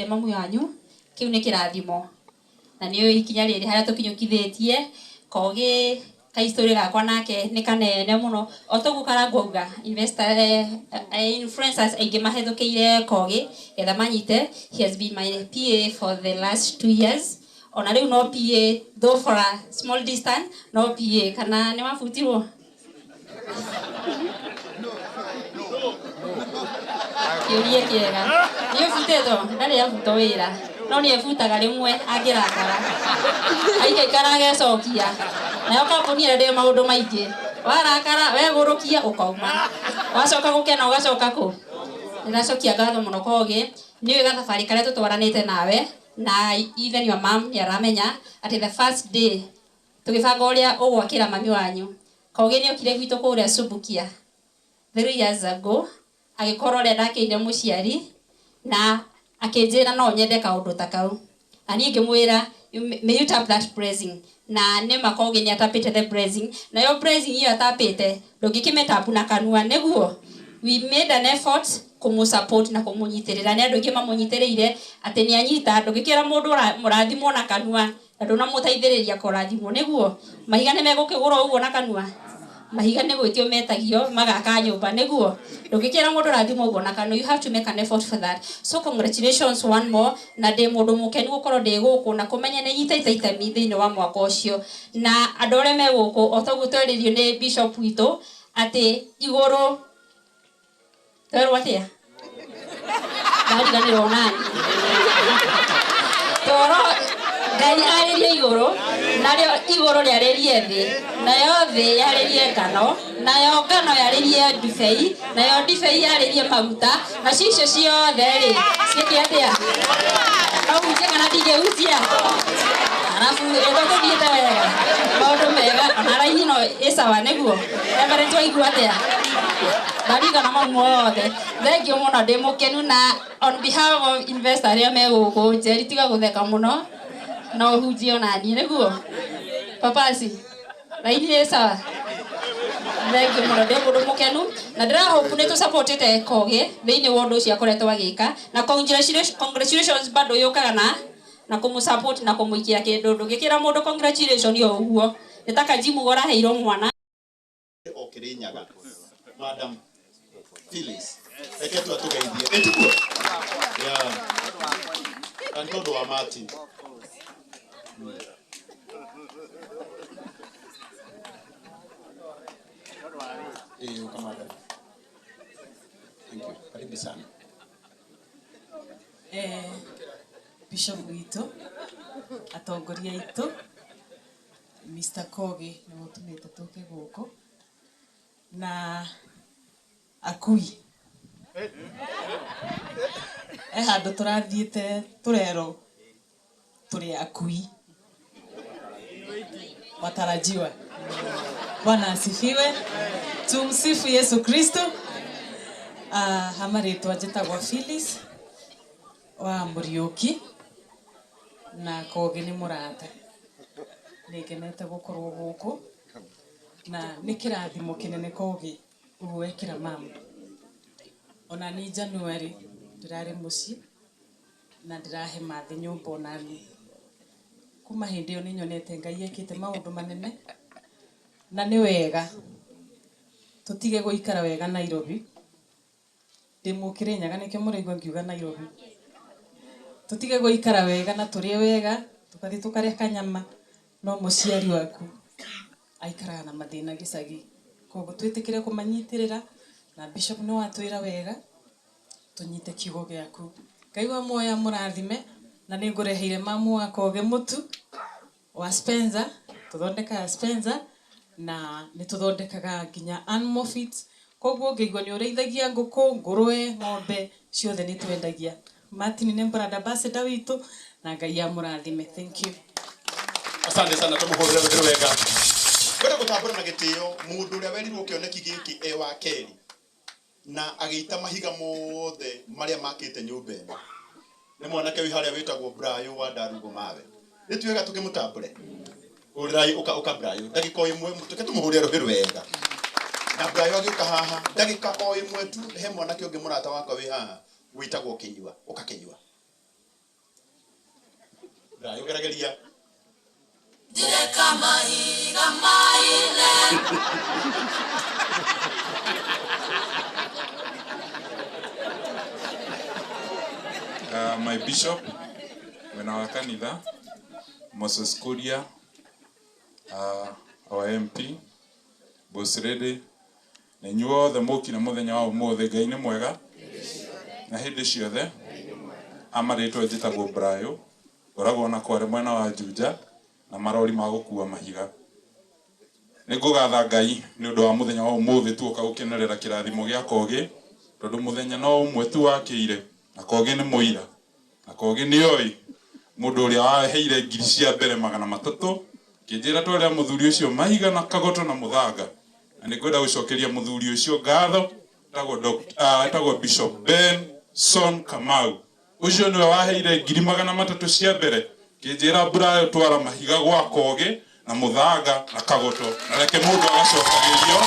Mamu wanyu kiu nĩ kĩrathimo na nĩ ikinya rĩrĩ harĩa tũkinyũkithĩtie Kogi kahistory gakwa nake nĩ kanene mũno o toguo Karangũ auga investor influencers aingĩ mahĩtũkĩire Kogi getha manyite. He has been my PA for the last 2 years. Ona rĩu no PA, though for a small distance, no PA. Kana nĩ wabutirwo? Kĩũria kĩega. Nĩ ũbutĩtwo? Ndarĩ abutwo wĩra, no nĩ ebutaga rĩmwe angĩrakara, aikaikara agecokia. Nayo kambuni ĩrĩa ndĩ maũndũ maingĩ, warakara wegũrũkia ũkauma, wacoka gũkena ũgacoka kũ. Ndĩracokia ngatho mũno Kogi, nĩ ũĩ gathabarĩ karĩa tũtwaranĩte nawe, na even your mom nĩ aramenya atĩ the first day tũgĩbanga ũrĩa ũgwakĩra mami wanyu, Kogi nĩ okire gwitũ kũrĩa Subukia 3 years ago, agĩkorwo ũrĩa ndakĩire mũciari na akĩnjĩra no nyende kaũndũ ta kau, na niĩ ngĩmwĩra, "May you tap that blessing." Na nĩ ma Kogi nĩ atapĩte the blessing. Nayo blessing ĩyo atapĩte, ndũngĩkĩmĩtapu na kanua. Nĩguo we made an effort kũmũ-support na kũmũnyitĩrĩra. Nĩ andũ aingĩ mamũnyitĩrĩire atĩ nĩ anyita. Ndũngĩkĩra mũndũ mũrathimwo na kanua na ndũnamũteithĩrĩria kũrathimwo. Nĩguo mahiga nĩ megũkĩgũra ũguo na kanua? Mahiga nĩ gwĩtio metagio magaka nyũmba. Nĩguo ndũngĩkĩra mũndũ rathimwo ũguo na kanua. You have to make an effort for that. So congratulations one more, na ndĩ mũndũ mũkenu gũkorwo ndĩ gũkũ na kũmenya nĩ nyitĩte itemi thĩinĩ wa mwaka ũcio na andũ arĩa me gũkũ. O toguo twerĩrio nĩ bishop witũ atĩ igũrũ twerwo atĩa, ndariganĩrwo nani toro. Ngai arĩrie igũrũ, narĩo igũrũ rĩarĩrie thĩ, nayo thĩ yarĩrie ngano, nayo ngano yarĩrie ndibei, nayo ndibei yarĩrie maguta, nacio icio ciothe rĩ ciĩke atĩa? No hunjie kana ndingĩhunjia? Arabu ĩto tũthiĩte wega, maũndũ mega, ona raini no ĩ sawa. Nĩguo Reverend twaigua atĩa? Ndarigana mau mothe. Thank you mũno, ndĩ mũkenu na on behalf of investor arĩa me gũkũ. Njeri, tiga gũtheka mũno, no ũhunjie ona niĩ. Nĩguo papasi raini ĩ sawa. Thank you mũno, ndĩ mũndũ mũkenu na ndĩrahope nĩ tũsupportĩte Kogi thĩinĩ wa ũndũ ũcio akoretwo agĩka. Na congratulations, congratulations bado yũkaga na kũmũsupport na kũmũikia kĩndũ. Ndũngĩkĩra mũndũ congratulation o ũguo, nĩ ta kajimu ũraheirwo mwana. O Kirinyaga, Madam Phyllis, reke tu atũgeithie. Ĩtiguo yeah. Na nĩ tondũ wa Martin. Ĩĩ, ũka madam. Thank you. Karibu sana. Bishop witũ, atongoria aitũ, Mr. Kogi nĩwe ũtũmĩte tũke gũkũ na akui he handũ tũrathiĩte tũrerwo tũrĩ akui watarajiwa. Bwana asifiwe. Tumsifu Yesu Kristo. Ha marĩtwa njĩtagwo Phyllis wa Mũriũki na Kogi nĩ mũrata. Nĩ ngenete gũkorwo gũkũ na nĩ kĩrathimo kĩnene Kogi ũguo wekĩra mama. Ona ni January ndĩrarĩ mũciĩ na ndĩrahe mathĩ nyũmba. Onani kuma hĩndĩ ĩyo nĩ nyonete Ngai ekĩte maũndũ manene, na nĩ wega tũtige gũikara wega Nairobi. Ndĩ Mũkĩrĩnyaga, nĩkĩo mũraigua ngiuga Nairobi. Tũtige gũikara wega na tũrĩe wega, tũgathiĩ tũkarĩa kanyama, no mũciari waku aikaraga na mathĩna gĩcagi. Koguo twĩtĩkĩre kũmanyitĩrĩra, na bishop nĩ watwĩra wega tũnyite kiugo gĩaku. Ngai wa muoyo amũrathime, na nĩ ngũreheire mamu wa Kogi mũtu wa Spencer. Tũthondekaga Spencer na nĩ tũthondekaga nginya animal feeds, koguo ũngĩigua nĩ ũrĩithagia ngũkũ, ngũrwe, ng'ombe, ciothe nĩ twendagia. Martin nĩ brand ambassador witũ, na Ngai amũrathime. Thank you. Asante sana, tumuhurire rũhĩ wega. Kwenda gũtambũra na gĩtĩo mũndũ ũrĩa werirwo kĩoneki gĩkĩ e wa kerĩ na agĩita mahiga mothe marĩa makĩte nyũmba ĩno, nĩ mwanake wĩ harĩa wĩtagwo Brayo wa Ndarugo Mawe. Nĩ tuwega tũkĩmũtambũre. Hũrĩrai, ũka, ũka Brayo, ndagĩka o ĩmwe tũke tũmũhũrĩre rũhĩ rwega. Na Brayo agĩũka haha ndagĩka o ĩmwe tu, he mwanake ũngĩ mũrata wakwa wĩ haha wĩtagwo Kĩnyua. Ũka Kĩnyua. Brayo gerageria. My bishop wena wa kanitha Moses Kuria, our MP Boss Lady, na inyuothe mũkire mũthenya wa ũmũthĩ. Ngai nĩ mwega na hĩndĩ ciothe. Amarĩtwo njĩtagwo Brayo, ngoragwo na kware mwena wa Juja na marori ma gũkua mahiga. Nĩ ngũgatha Ngai nĩ ũndũ wa mũthenya wa ũmũthĩ tuoka gũkenerera kĩrathimo gĩa Kogi, tondũ mũthenya no ũmwe tu wakĩire, na Kogi nĩ mũira, na Kogi nĩ oĩ mũndũ ũrĩa waheire ngiri cia mbere 300 kĩnjĩra twarĩa mũthuri ũcio mahiga na kagoto na mũthanga. Na nĩ ngwenda gũcokeria mũthuri ũcio ngatho, etagwo Bishop Benson Kamau. Ũcio nĩwe waheire ngiri 300 cia mbere kĩnjĩra Brayo twara mahiga gwa Kogi na mũthanga na kagoto, na reke mũndũ agacokagĩrio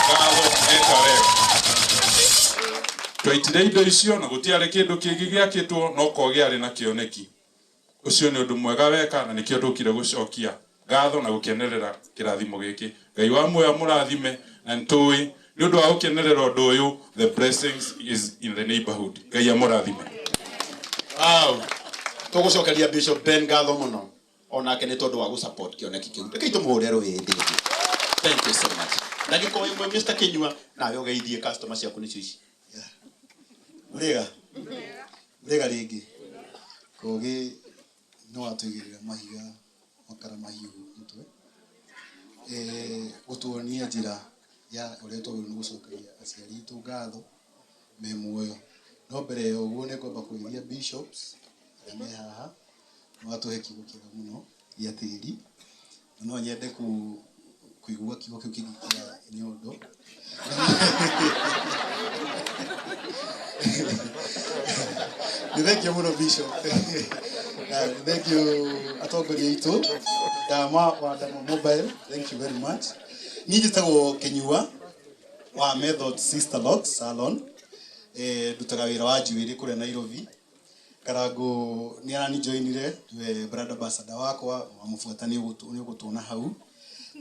ngatho eka wega. Twaitire indo icio na gũtiarĩ kĩndũ kĩngĩ gĩakĩtwo, no Kogi arĩ na kĩoneki. Ũcio nĩ ũndũ mwega weka, na nĩkĩo tũkire gũcokia ngatho na gũkenerera kĩrathimo gĩkĩ. Ngai wa muoyo amũrathime, na nĩtũĩ nĩ ũndũ wa gũkenerera ũndũ ũyũ, the blessings is in the neighborhood. Ngai amũrathime. Wow. Tũgũcokeria Bishop Ben ngatho mũno onake nĩ tondũ wa gũ-support kĩoneki kĩu. Rekei tũmũhũre rũhĩ hĩndĩ ĩngĩ. Thank you so much. Ndagĩka o ĩmwe Mr. Kinyua, nawe ũgeithie customer ciaku nĩcio ici. Mũrĩega? Mũrĩega rĩngĩ. Kogi nĩ watũigĩrĩra mahiga makara mahiũ mũtwe. Gũtuonia njĩra ya ũrĩa twagĩrĩirwo nĩ gũcokeria aciari aitũ ngatho me muoyo. No mbere ya ũguo nĩ ngwamba kũgeithia bishops arĩa me haha, nĩ watũhe kiugo kĩega mũno gĩa tĩri, na no nyende kũigua kiugo kĩu kĩngĩ kĩa nyondo. Nĩ thengiũ mũno bishop. Nĩ thengiũ atongoria aitũ, Dama wa Dama Mobile, thank you very much. Niĩ njĩtagwo Kinyua wa Method Sister Locks Salon. Ndutaga wĩra wa njuĩrĩ kũrĩa Nairobi. Karango nĩ aranijoinire, we brand ambassador wakwa, wamũbuata nĩ ũgũtuona hau.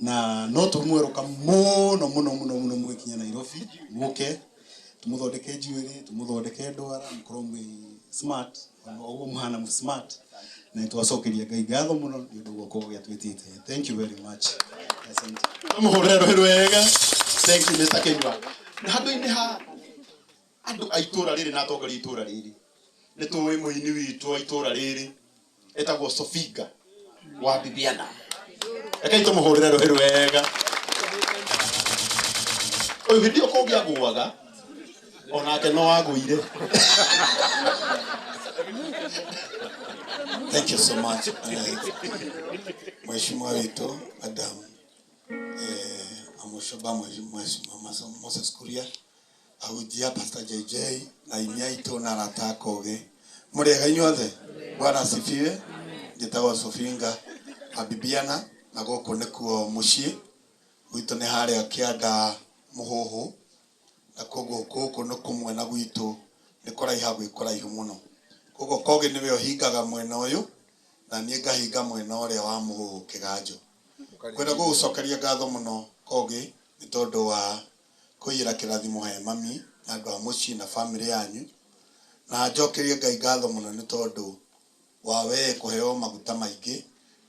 Na no tũmwerũka mũno mũno mũno mũno mũgĩkinya Nairobi, mũke tũmũthondeke njuĩrĩ, tũmũthondeke ndwara, mũkorwo mwĩ smart, ona ũguo mũhana mũ smart. Na nĩ twacokeria Ngai ngatho mũno nĩ ũndũ wa gũkorwo gĩatwĩtĩte. Thank you very much. Asante. Tũmũhũrĩre rũhĩ rwega. Thank you Mr. Kinyua. Na handũ-inĩ ha andũ a itũra rĩrĩ na atongoria a itũra rĩrĩ, nĩ tũĩ mũini witũ wa itũra rĩrĩ etagwo Sofinga wa Bibiana. Rekei tũmũhũrĩre rũhĩ rwega. Ũyũ hĩndĩ ĩyo kũngĩ agũaga, onake no agũire. Thank you so much. Mheshimiwa witũ Adam, Amushoba, Mheshimiwa Moses Kuria, ahunjia Pastor JJ na inyuĩ aitũ na arata a Kogi. Mũrĩega inyuothe? Bwana asifiwe. Njĩtagwo Sofinga Abibiana na gũkũ nĩkuo mũciĩ gwitũ, nĩ harĩa kĩanda Mũhũhũ, na koguo gũkũ nĩ kũmwe na gwitũ nĩ kũraiha gwĩ kũraihu mũno. Koguo Kogi nĩwe ũhingaga mwena ũyũ na niĩ ngahinga mwena ũrĩa wa Mũhũhũ Kĩganjo. Kwenda gũgũcokeria ngatho mũno Kogi nĩ tondũ wa kũiyĩra kĩrathimo he mami na andũ a mũciĩ na bamĩrĩ yanyu, na njokerie Ngai ngatho mũno nĩ tondũ wa we kũheo maguta maingĩ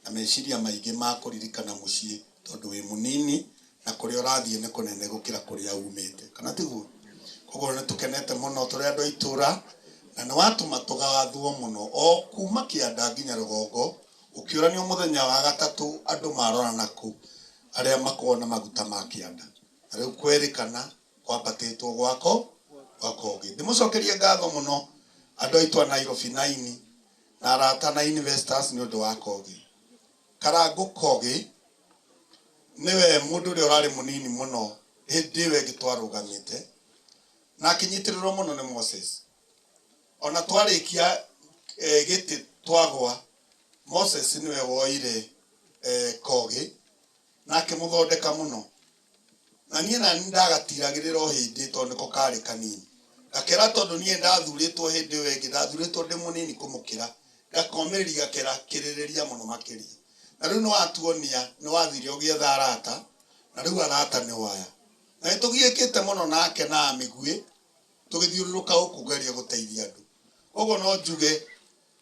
na meciria maingĩ ma kũririkana mũciĩ, tondũ wĩ mũnini na kũrĩa ũrathiĩ nĩ kũnene gũkĩra kũrĩa umĩte, kana tiguo? Koguo nĩ tũkenete mũno tũrĩ andũ a itũra, na nĩ watũma tũgathwo mũno o kuma kĩanda nginya rũgongo. Ũkĩũranio mũthenya wa gatatũ andũ marora nakũ arĩa makoragwo na maguta ma kĩanda, na rĩu kwerĩkana kwambatĩtwo gwako gwa Kogi. Ndĩmũcokerie ngatho mũno andũ aitũ a Nairobi naini na arata na investors nĩ ũndũ wa Kogi. Karangũ Kogi nĩwe mũndũ ũrĩa ũrarĩ mũnini mũno hĩndĩ ĩyo ĩngĩ twarũgamĩte, na akĩnyitĩrĩrwo mũno nĩ Moses. Ona twarĩkia gĩtĩ twagwa, Moses nĩwe woire Kogi na akĩmũthondeka mũno. Na niĩ nani ndagatiragĩrĩra o hĩndĩ tondũ nĩko karĩ kanini. Ngakera tondũ niĩ ndathurĩtwo hĩndĩ ĩyo ĩngĩ, ndathurĩtwo ndĩ mũnini kũmũkĩra. Gakomereria gakera kiririria muno makiria. Na riu ni watuonia ni wathire ugietha arata na riu arata ni waya. Na nitugiikite muno nake na migui tugithiururuka guku geria guteithia andu. Koguo no njuge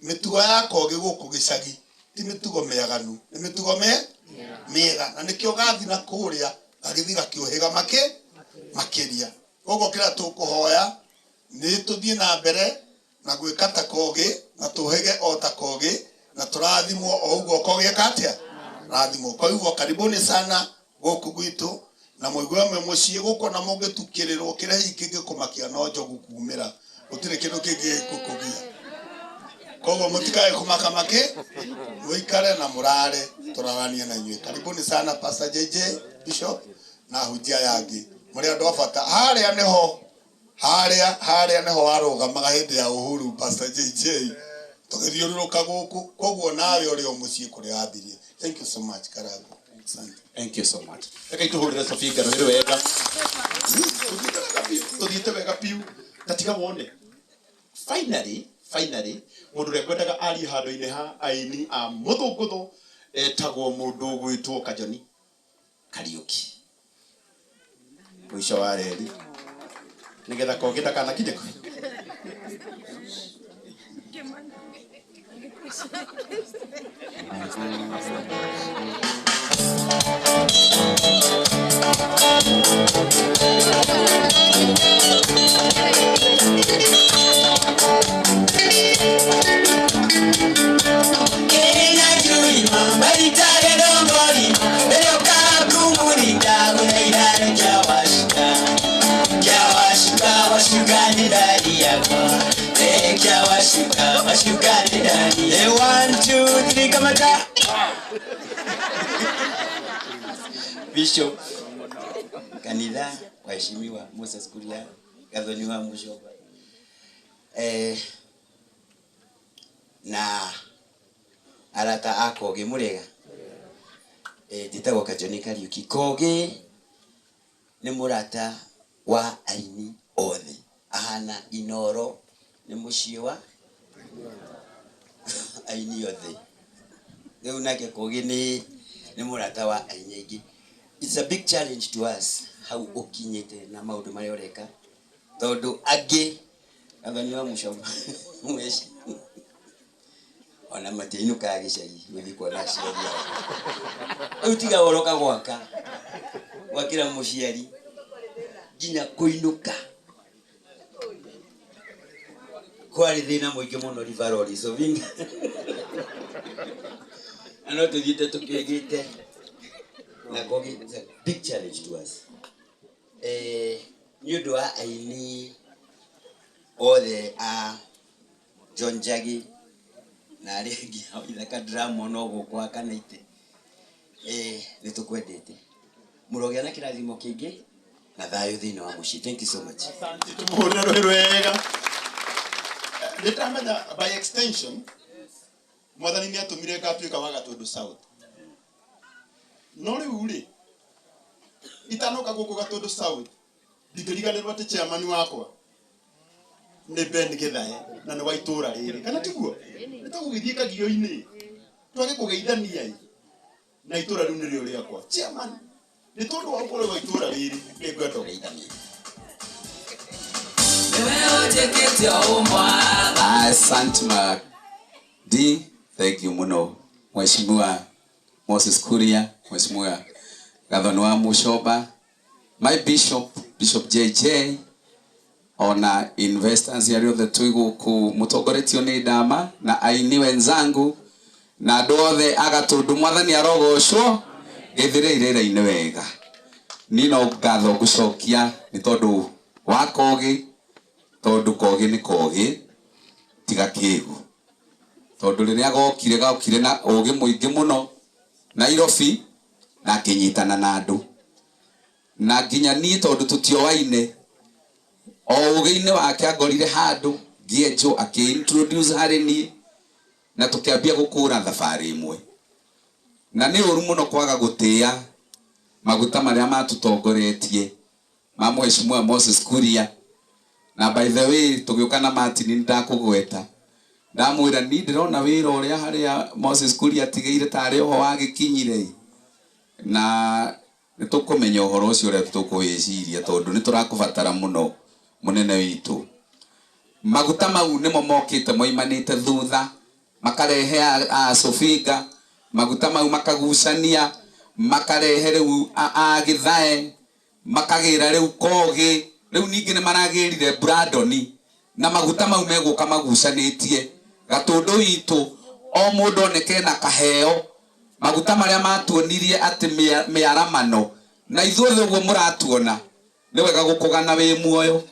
mitugo ya Kogi guku gicagi ti mitugo miaganu, ni mitugo me miega, na nikio gathi na kuria gagithi gakiuhiga makiria. Koguo kira tukuhoya ni tuthie na mbere na gwika ta Kogi na tuhige o ta Kogi na turathimwo o uguo Kogi ekatia rathimwo. Kwa hivyo karibuni sana guku gwitu na muigue mwe mucii guku na mungitukiriirwo kiria hihi kingikumakia no njogu kumira gutiri kindu kingi gikukugia. Koguo mutikae kumaka maki muikare na murare turaranie na inyuĩ. Karibuni sana Pastor JJ Bishop na hunjia yangi muri andu a bata. Haria niho haria niho warugamaga hindi ya Uhuru Pastor JJ tugithiururuka guku. Koguo nawe uri o mucii kuria wambirie. Thank you so much Karago. Asante. Thank you so much. Reke ituhurire Sophie ngano wega. Tuthiite wega piu. Ta tiga wone. Finally mundu uria ngwendaga arie handu-ini ha aini a muthunguthu etagwo mundu ugwitwo Kajoni Kariuki. Mwisho wa reri nigetha Kogi ndakanakinye kũ. Hey, 1, 2, 3, come on. Bishop Kanitha, waheshimiwa Moses Kuria, Gathoni wa Mucomba, na arata a Kogi murega. Njĩtagwo Kajoni Kariuki. Kogi nĩ mũrata wa aini othe, ahana Inoro nĩ mũciĩ wa aini othe. Rĩu nake Kogi nĩ mũrata wa aini aingĩ. It's a big challenge to us hau ũkinyĩte na maũndũ marĩa ũreka, tondũ angĩ Gathoni wa Mucomba mweci ona matiinũkaga gĩcagi gũthiĩ kuona aciari ao. Rĩu tiga ũroka gwaka gwakĩra mũciari nginya kũinũka kwarĩ thĩna mũingĩ mũno ribarori so vinga na no tũthiĩte tũkĩgĩte na Kogi. It's a big challenge to us. Nĩ ũndũ wa aini othe a John Njagi na arĩa angĩ a Ithaka Drama no gũkũ akanaite, nĩ tũkwendete. Mũrogĩa na kĩrathimo kĩingĩ na thayũ thĩinĩ wa mũciĩ. Thank you so much. Asante, tumuhurire rũhĩ rwega. Nĩ ndamenya by extension mwathani nĩ atũmire ngatuĩka wa Gatundu South. No rĩu rĩ itanoka gũkũ Gatundu South ndingĩriganĩrwo atĩ chairman wakwa nĩ Ben Githae na nĩ wa itũra rĩrĩ, kana tiguo? Nĩ tũgũgĩthiĩ kagio-inĩ twage kũgeithania ĩ na itũra rĩu nĩrĩo rĩakwa. Chairman nĩ tondũ wa ũkorwo wa itũra rĩrĩ nĩ ngwenda ũgeithanie. Asante ma D, thank you muno Mheshimiwa Moses Kuria, Mheshimiwa Gathoni wa Mucomba, my bishop, Bishop JJ, ona investors arĩa othe twĩ gũkũ mũtongoretio nĩ Ndama na aini wenzangu na andũ othe a Gatundu. Mwathani arogocwo gĩthĩre irĩra-inĩ wega. Niĩ no ngatho ngũcokia nĩ tondũ wa Kogi, tondũ Kogi nĩ Kogi tiga kĩgu, tondũ rĩrĩa gokire gokire na ũgĩ mũingĩ mũno Nairobi na akĩnyitana na andũ na nginya niĩ tondũ tũtioaine o ũgĩ-inĩ wake angorire handũ ngĩenjwo akĩ-introduce harĩ niĩ na tũkĩambia gũkũra thabarĩ ĩmwe. Na nĩ ũru mũno kwaga gũtĩĩa maguta marĩa matũtongoretie ma Mheshimiwa Moses Kuria. Na by the way tũgĩũka na Martin nĩndakũgweta Ndamwĩra ni ndĩrona wĩra ũrĩa harĩa Moses Kuria atigĩire tarĩ oho wagĩkinyire na nĩtũkũmenya ũhoro ũcio ũrĩa tũkũwĩciria tondũ nĩtũrakũbatara mũno mũnene witũ. Maguta mau nĩmo mokĩte moimanĩte thutha makarehe a Sofinga, maguta mau makagucania makarehe rĩu a Githae, makagĩra rĩu Kogi, rĩu ningĩ nĩmaragĩrire Brandoni na maguta mau megũka magucanĩtie Gatũndũ witũ o mũndũ oneke na kaheo maguta marĩa matuonirie atĩ mĩaramano na ithuothe ũguo mũratuona nĩ wega gũkũgana wĩ muoyo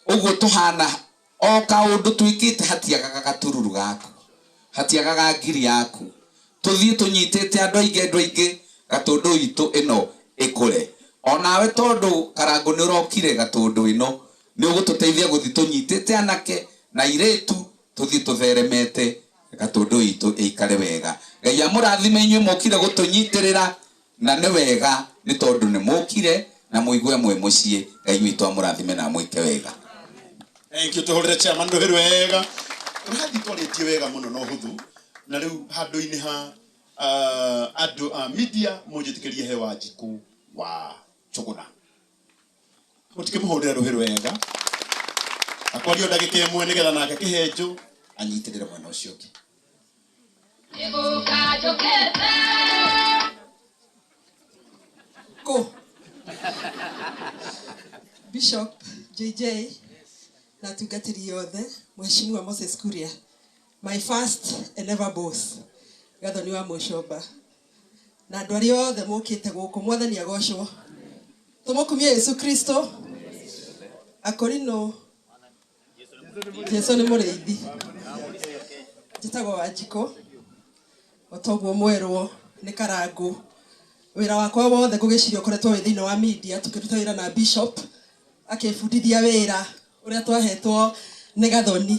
ũguo tũhana o kaũndũ twĩkĩte hatiagaga gatururu gaku hatiagaga ngiri yaku tũthiĩ tũnyitĩte andũ aingĩ Gatũndũ witũ ĩno ĩkũre onawe tondũ Karangũ nĩ ũrokire Gatũndũ ĩno nĩ ũgũtũteithia gũthiĩ tũnyitĩte anake na airĩtu tũthiĩ tũtheremete Gatũndũ witũ ĩikare wega. Ngai amũrathime inyuĩ mũkire gũtũnyitĩrĩra na nĩ wega nĩ tondũ nĩ mũkire na mũigue mwĩ mũciĩ. Ngai witũ amũrathime na amwĩke wega. Thank you tuhurire chairman rũhĩ wega. Ũrathiĩ twarĩtie wega mũno na ũhũthũ na rĩu handũ-inĩ ha andũ a media mũnjĩtĩkĩrie he Wanjikũ wa Njũgũna. Mũtikĩmũhũrĩre rũhĩ wega. Akwario ndagĩka ĩmwe nĩgetha nake kĩhenjo anyitĩrĩre mwena ũcio ũngĩ. Ko Bishop JJ na atungatĩri othe, Mheshimiwa Moses Kuria, my first and ever boss, Gathoni wa Mũcomba, na andũ arĩa othe mũkĩte gũkũ, Mwathani agocwo. Tũmũkumie Yesu Kristo. Akorino Jesu nĩ mũrĩithi. Njĩtagwo Wanjikũ, o toguo mwerwo nĩ Karangũ. Wĩra wakwa wothe ngũgĩciria ũkoretwo wĩ thĩinĩ wa media, tũkĩruta wĩra na Bishop akĩbundithia wĩra ũrĩa twahetwo nĩ Gathoni.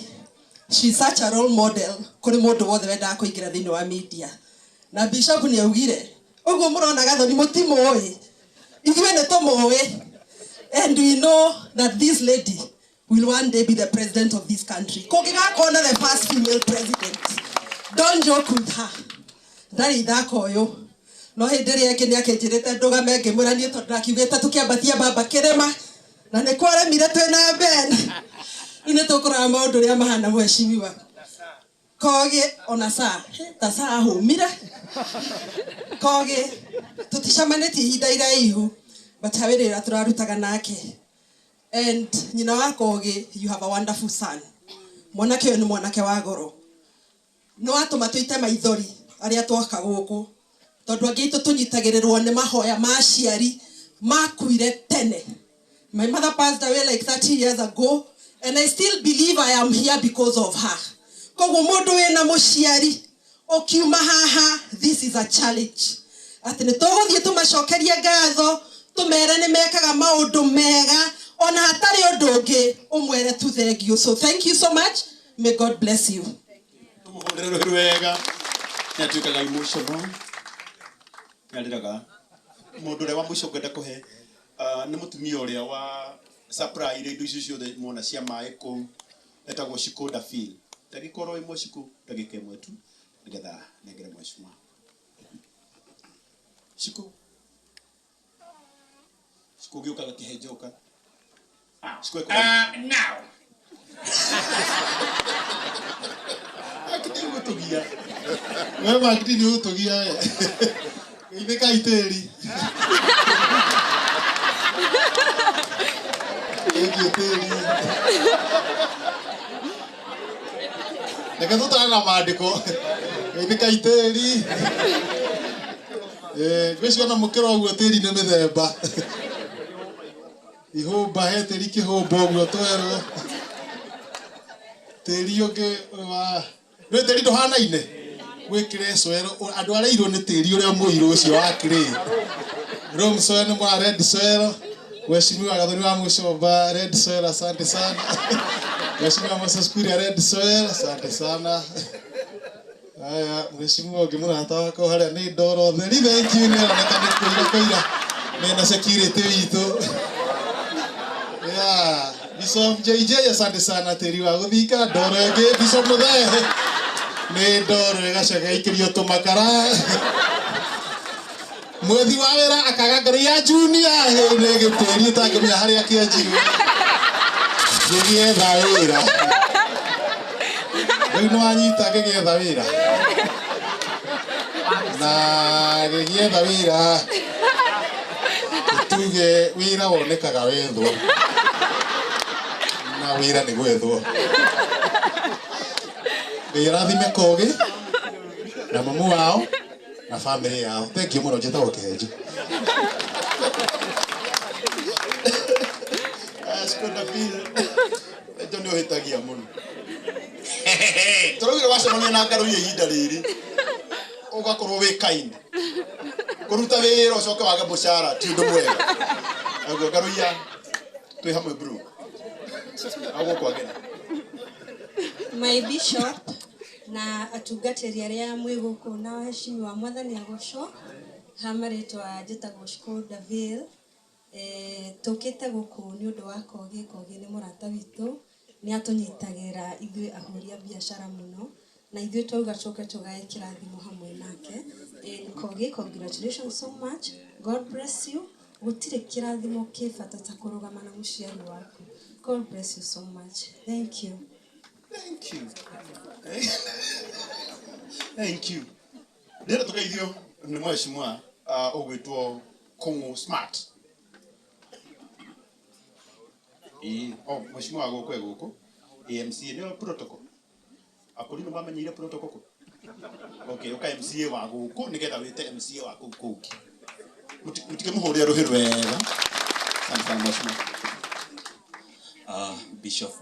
She is such a role model kũrĩ mũndũ wothe wendaga kũingĩra thĩinĩ wa media. Na Bishop nĩ augire ũguo mũrona Gathoni mũtimũĩ, ithuĩ nĩ tũmũĩ, and we know that this lady will one day be the president of this country. Kũngĩgakorwo na the first female president, don't joke with her. Ndarĩ ithako ũyũ no hĩndĩ ĩrĩa ĩngĩ nĩ akĩnjĩrĩte ndũgame ngĩmwĩra niĩ tondũ ndakiugĩte tũkĩambatia baba kĩrĩma na nĩ kwaremire twĩna Ben. Rĩu nĩ tũkũrora maũndũ ũrĩa mahana mheshimiwa. Kogi ona saa ta saa ahũmire Kogi tũticemanĩtie ihinda iraihu but wĩra ũrĩa tũrarutaga nake. And nyina wa Kogi, you have a wonderful son. Mwanake ũyũ nĩ mwanake wa goro. Nĩ watũma tũite maithori arĩa twoka gũkũ tondũ angĩ aitũ tũnyitagĩrĩrwo nĩ mahoya ma aciari makuire tene. My mother passed away like 30 years ago and I still believe I am here because of her. Koguo mũndũ wĩna mũciari ũkiuma haha, this is a challenge. Atĩ nĩ tũgũthiĩ tũmacokerie ngatho, tũmere nĩ mekaga maũndũ mega ona hatarĩ ũndũ ũngĩ ũmwere tu thank you. So thank you so much. May God bless you. Tũmũhũrĩre rũhĩ wega. Nĩ atuĩkaga emotional. Nĩarĩraga. Mũndũ ũrĩa wa mũico ngwenda kũhe nĩ mũtumia ũrĩa wa supply indo icio ciothe muona cia maĩ kũu etagwo Shiko Dafil. Ndagĩka oro ĩmwe Shiko, ndagĩka ĩmwe tu nĩgetha nengere mheshimiwa. Shiko. Shiko gĩũkaga kĩhenjoka. Shiko ĩkũragia. Now. Akiti ũgũtũgia. We Makiti nĩ ũgũtũgia we. Geithĩka itĩri. Thank you tĩri. Reke tũtare na maandĩko. Geithĩka itĩri. Ngwĩciria ona mũkĩra ũguo tĩri nĩ mĩthemba. Ihũmba he tĩri kĩhũmba ũguo twerwo. Tĩri ũngĩ wa nĩ tĩri ndũhanaine. Gwĩkĩre soil andũ arĩa airũ nĩ tĩri ũrĩa mũirũ ũcio wa clay. Loam soil nĩ mwa red soil. Mheshimiwa Gathoni wa Mũcomba red soil, asante sana. Mheshimiwa Moses Kuria red soil, asante sana. Haya, mheshimiwa ũngĩ mũrata wakwa harĩa nĩ ndoro theri, thank you, nĩ aroneka nĩ kũira kũira mena security witũ. Yeah, Bishop Bishop JJ, asante sana tĩri wa gũthinga ndoro ĩngĩ. Bishop Mũthee nĩ ndoro ĩgacoka ĩikĩrio tũmakara. Mwethi wa wĩra akaga ngoro ya junior nĩ gĩtĩri ũtangĩmenya harĩa kĩanjirwo ngĩgĩetha wĩra. Rĩu nĩ wanyita ngĩgĩetha wĩra na gĩgĩetha wĩra tuge wĩra wonekaga wethwo na wĩra nĩ gwethwo. Ngai arathime Kogi na mamu wao na family yao. Thank you mũno. Njĩtagwo Kĩhenjo. Skoda Bill. Ejo nĩ ũhĩtagia mũno. Tũraugire wacemania na ngarũria ihinda rĩrĩ ũgakorwo wĩ kind. Kũruta wĩra ũcoke wage mũcara ti ũndũ mwega. Naguo ngarũia twĩ hamwe bro. Naguo kwagĩra. My bishop na atungatĩri arĩa mwĩ gũkũ na waheshimiwa, Mwathani agocwo. Ha marĩtwa njĩtagwo Shkoda Vale. Tũkĩte gũkũ nĩ ũndũ wa Kogi. Kogi nĩ mũrata witũ, nĩ atũnyitagĩra ithuĩ ahũri a biacara mũno, na ithuĩ twauga tũke tũgae kĩrathimo hamwe nake. Kogi, congratulations so much, God bless you. Gũtirĩ kĩrathimo kĩ bata ta kũrũgama na mũciari waku. God bless you so much, thank you. Thank you. Thank you. Ndĩrenda tũgeithio nĩ mheshimiwa ũgwĩtwo Kũng'ũ Smart. Ĩĩ, oh, mheshimiwa gũkũ e gũkũ. AMC nĩyo protocol. Akũri nĩ mamenyeire protocol kũ? Okay, ũka MCA wa gũkũ nĩgetha wĩte MCA wa kũu kũngĩ. Mũtikĩmũhũrĩre rũhĩ rwega. Asante sana mheshimiwa. Bishop